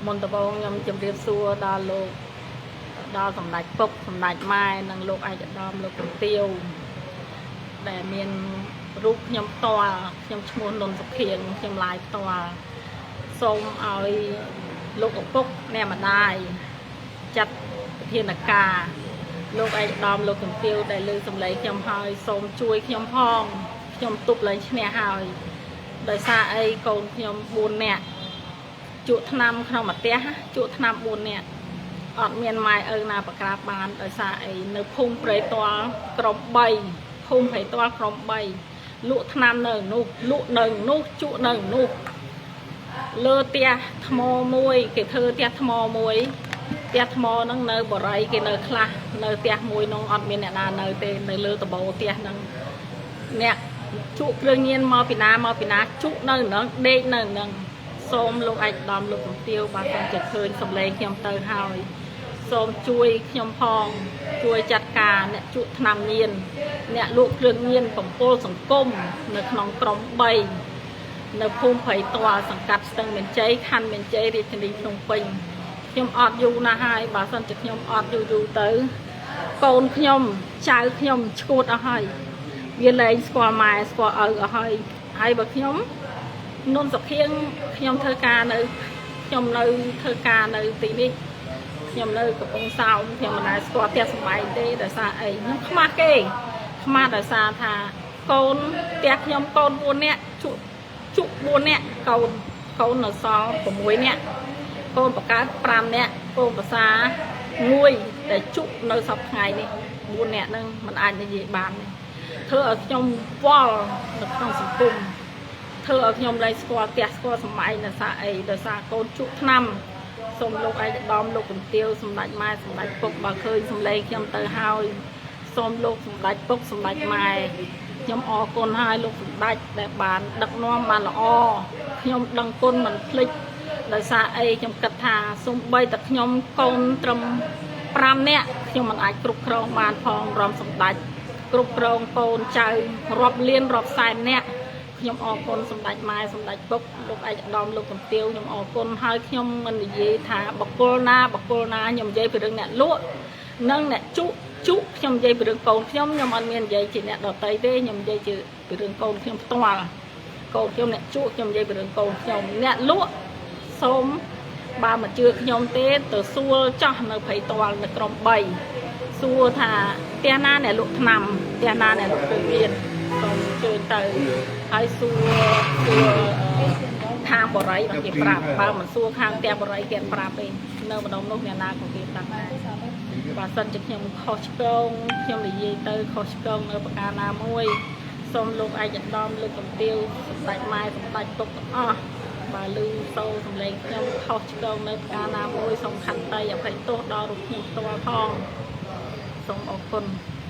មុនដំបូងខ្ញុំជម្រាបសួរដល់លោកដល់សម្ដេចពុកសម្ដេចម៉ែនិងលោកឯកឧត្តមលោកជំទាវដែលមានរូបខ្ញុំផ្ទាល់ខ្ញុំឈ្មោះនុនសុខៀងខ្ញុំឡាយផ្ទាល់សូមឲ្យលោកឪពុកអ្នកម្ដាយចាត់វិធានការលោកឯកឧត្តមលោកជំទាវដែលលើសម្លេងខ្ញុំហើយសូមជួយខ្ញុំផងខ្ញុំទប់លែងឈ្នះហើយដោយសារអីកូនខ្ញុំ4នាក់ ជក់ថ្នាំក្នុងមួយផ្ទះជក់ថ្នាំ4នាក់អត់មានម៉ែឪណាប្រក្រាបបានដោយសារអីនៅភូមិព្រៃតលក្រុម3ភូមិព្រៃតលក្រុម3លក់ថ្នាំនៅនោះលក់នៅនោះជក់នៅនោះលើផ្ទះថ្មមួយគេធ្វើផ្ទះថ្មមួយផ្ទះថ្មហ្នឹងនៅបរិយគេនៅខ្លះនៅផ្ទះមួយនោះអត់មានអ្នកណានៅទេនៅលើដបោផ្ទះហ្នឹងអ្នកជក់គ្រឿងញៀនមកពីណាមកពីណាជក់នៅហ្នឹងដេកនៅហ្នឹង សូមលោកឯកឧត្តមលោកជំទាវបាទសូមជឃើញសម្លេងខ្ញុំទៅហើយសូមជួយខ្ញុំផងជួយចាត់ការអ្នកជក់ថ្នាំញៀនអ្នកលក់គ្រឿងញៀនបំពុលសង្គមនៅក្នុងក្រុម3នៅភូមិព្រៃតលសង្កាត់ស្ទឹងមានជ័យខណ្ឌមានជ័យរាជធានីភ្នំពេញខ្ញុំអត់យូរណាស់ហើយបើសិនជាខ្ញុំអត់យូរយូរទៅកូនខ្ញុំចៅខ្ញុំឈួតអស់ហើយវាលែងស្គាល់ម៉ែស្គាល់ឪអស់ហើយហើយបើខ្ញុំ នុនសុខៀងខ្ញុំធ្វើការនៅខ្ញុំនៅធ្វើការនៅទីនេះខ្ញុំនៅកំពង់សោមខ្ញុំមិនដែលស្គាល់ផ្ទះសម្បែងទេដោយសារអីខ្ញុំខ្មាស់គេខ្មាស់ដោយសារថាកូនផ្ទះខ្ញុំកូន4នាក់ជក់ជក់4នាក់កូនកូននៅសល់6នាក់កូនបង្កើត5នាក់កូនប្រសាមួយដែលជក់នៅសប្តាហ៍ថ្ងៃនេះ4នាក់ហ្នឹងមិនអាចនិយាយបានទេធ្វើឲ្យខ្ញុំវល់នៅក្នុងសង្គម ធ្វើឲ្យខ្ញុំលែងស្គាល់ផ្ទះស្គាល់សម័យដោយសារអីដោយសារកូនជក់ថ្នាំសូមលោកឯកឧត្តមលោកជំទាវសម្ដេចម៉ែសម្ដេចពុកបើឃើញសម្លេងខ្ញុំទៅហើយសូមលោកសម្ដេចពុកសម្ដេចម៉ែខ្ញុំអរគុណហើយលោកសម្ដេចដែលបានដឹកនាំបានល្អខ្ញុំដឹងគុណមិនភ្លេចដោយសារអីខ្ញុំគិតថាសូម្បីតែខ្ញុំកូនត្រឹម5នាក់ខ្ញុំមិនអាចគ្រប់គ្រងបានផងរំសម្ដេចគ្រប់គ្រងកូនចៅរាប់លានរាប់សែននាក់ ខ្ញុំអរគុណសម្ដេចម៉ែសម្ដេចពុកលោកឯកឧត្តមលោកជំទាវខ្ញុំអរគុណហើយខ្ញុំមិននិយាយថាបកគលណាបកគលណាខ្ញុំនិយាយពីរឿងអ្នកលក់និងអ្នកជក់ជក់ខ្ញុំនិយាយពីរឿងកូនខ្ញុំខ្ញុំអត់មាននិយាយជាអ្នកដតីទេខ្ញុំនិយាយជាពីរឿងកូនខ្ញុំផ្ទាល់កូនខ្ញុំអ្នកជក់ខ្ញុំនិយាយពីរឿងកូនខ្ញុំអ្នកលក់សូមបើមិនជឿខ្ញុំទេទៅសួរចោះនៅព្រៃតលនៅក្រុម3សួរថាផ្ទះណាអ្នកលក់ថ្នាំផ្ទះណាអ្នកលក់គ្រឿងញៀនសូមអញ្ជើញទៅ ហើយសួរសួរខាងបរិយបើគេប្រាប់បើមិនសួរខាងផ្ទះបរិយគេប្រាប់ទេនៅម្ដុំនោះអ្នកណាក៏គេប្រាប់ដែរបើសិនជាខ្ញុំខុសឆ្គងខ្ញុំនិយាយទៅខុសឆ្គងនៅប្រការណាមួយសូមលោកឯកឧត្តមលោកជំទាវសម្ដេចម៉ែសម្ដេចពុកទាំងអស់បើឮសូរសម្លេងខ្ញុំខុសឆ្គងនៅប្រការណាមួយសូមខន្តីអភ័យទោសដល់រូបខ្ញុំផ្ទាល់ផងសូមអរគុណ។